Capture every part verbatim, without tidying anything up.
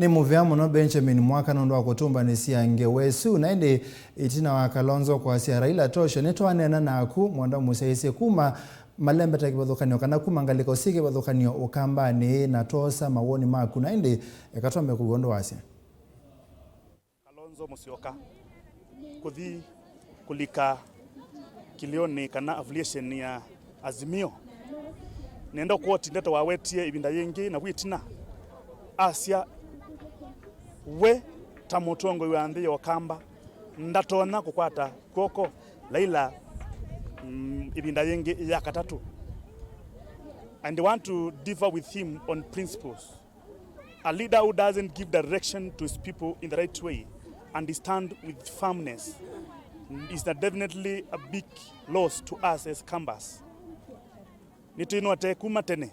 Nĩ mũvea mũno Benjamin Mwaka nũndũ wa kũtũmbanĩsya ngewa ĩsu. Na ĩndĩ ĩtina wa Kalonzo kwasya Raila tosha, nĩtwaneena naku, Mwenda mũsyaĩĩsye kuma malembeta kĩvathũkany'o kana kuma ngalĩko syĩ kĩvathũkany'o Ũkambanĩ, na twoosa mawoni maku. Na ĩndĩ eka twambe kũw'a ũndũ wasya. Kalonzo Musyoka kũthi kũlika kĩlĩonĩ kana affiliation ya Azimio. Nenda quote ndeto wawetie ĩvinda yĩngĩ na wĩtina, asya, we ta mũtongoi wa nthĩ ya Ũkamba ndatonya kũkwata kw'oko Laila, mm, ĩvinda yĩngĩ ya katatũ. And I want to differ with him on principles. A leader who doesn't give direction to his people in the right way and stand with firmness is a definitely a big loss to us as Kambas. Nĩtwĩnwete kuma tene.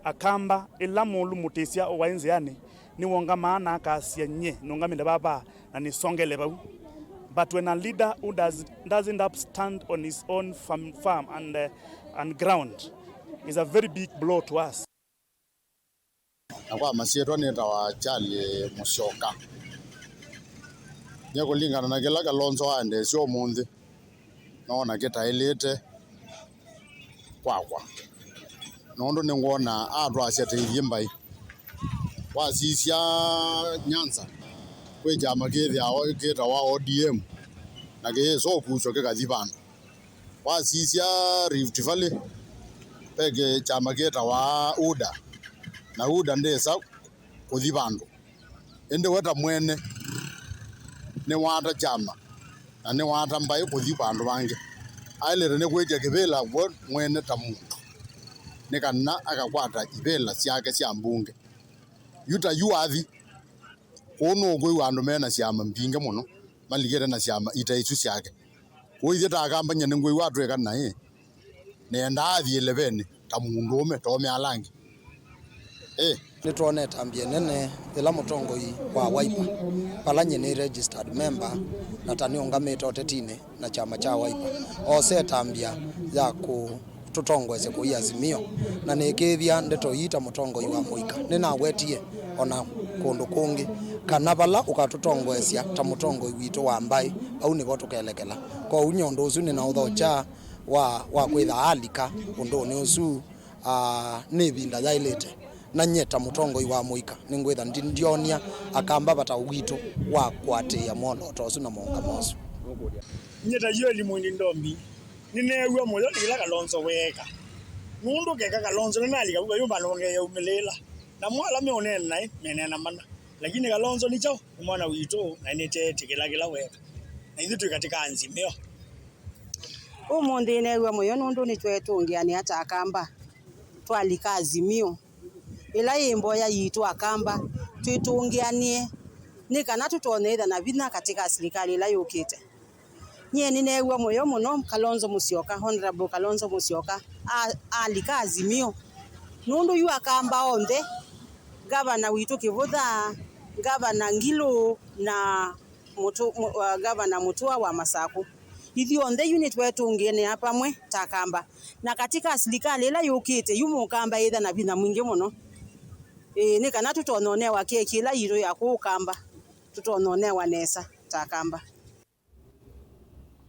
Akamba, ĩla mũlumũtĩsya waĩ nzĩanĩ, nĩwongamaa na akasya, nye nũngamĩle vava na nĩsongele vau. But when a leader who does, doesn't up stand on his own firm, firm and, uh, and ground is a very big blow to us. Na kwa masyĩtwa nĩtawa Charlie Mũsyoka. Nyie kũlingana na kĩla Kalonzo aendeesye ũmũnthĩ, noona kĩtaĩlĩte kwakwa, nũndũ nĩngwona atwasya tĩithye mbaĩ. Wasisya Nyanza, kwĩ kyama kĩthĩawa kĩtawa O D M, na kĩyĩsa ũkusyo kĩkathi vandũ. Wasisya Rift Valley, ve kĩ-, kyama kĩtawa UDA, na UDA ndĩsa kũthi vandũ. Ĩndĩ we ta mwene, nĩwaata kyama, na nĩwaata mbaĩ kũthi vandũ vangĩ. Aĩlĩte nĩ kwĩtya kĩvĩla we mwene ta mũndũ, nĩ kana akakwata ivĩla syake sya mbunge. Yu ta yu athi, kũu nũkwĩw'a andũ me na syama mbingĩ mũno malikĩte na syama ita isu syake. Kũu ithyĩ ta Akamba nyie nĩngwĩw'a atwĩka naĩ, nĩendaa athi ĩlevenĩ ta mũndũũme, ta ũme ala angĩ. Ĩ. Nĩtwona ĩtambya ĩnene yĩla mũtongoi wa Wiper, vala nyie nĩ registered member na ta nĩũngamĩte ũtetinĩ na kyama kya Wiper, oose ĩtambya ya kũ tũtongoesye kũi Azimio, na nĩkĩĩthya ndeto ii ta mũtongoi wa mũika. Nĩnawetie o na kũndũ kũngĩ kana vala ũkatũtongoesya ta mũtongoi witũ wa mbaĩ, vau nĩvo tũkelekela. Kwoou nyie ũndũ ũsu nĩnaũthokya wa, wa kwĩtha alika ũndũnĩ ũsu, aa, nĩ ĩvinda yaĩlĩte. Na nyie ta mũtongoi wa mũika nĩngwĩtha ndi-, ndyonia Akamba vata witũ wa kũatĩĩa mwolooto ũsu na maũngamo asu. Nyie ta Joel Mwindi Ndombi, nĩneew'a mũyo nĩ kĩla Kalonzo weeka. Nũndũ keka Kalonzo nĩnalika vu kayũ vandũ ngeyaumĩlĩĩla. Namo ala meũneena naĩ meneena mana. Lakini Kalonzo nĩ kyaũ? Nĩ mwana witũ na nĩteetĩkĩla kĩla weeka. Na ithyĩ twĩ katĩ ka Azimio. Ũmũnthĩ neew'a mũyo nũndũ nĩtweetũngĩanĩa ta Akamba twalika Azimio. Ĩla yĩ mboya yitũ Akamba twĩtũngĩanĩe nĩ kana tũtonye ĩtha na vinya katĩ ka silikalĩ ĩla yũkĩte. Nyie nĩneew'a mũyo mũno Kalonzo Musyoka, Honorable Kalonzo Musyoka, a-, alika Azimio. Nũndũ yu Akamba onthe, ngavana witũ Kĩvũtha, ngavana Ngilũ, na mũtũ-, mũ-, uh, ngavana Mũtũa wa Masakũ, ithyonthe yu nĩtweetũngĩanĩa vamwe ta Akamba. Na katĩ ka silikalĩ ĩla yũkĩte yu, Mũkamba ĩtha na vinya mwingĩ mũno. Ĩĩ, nĩ kana tũtonye ũnewa keki ĩla yitũ ya kũũ Ũkamba, tũtonye ũnewa nesa ta Akamba.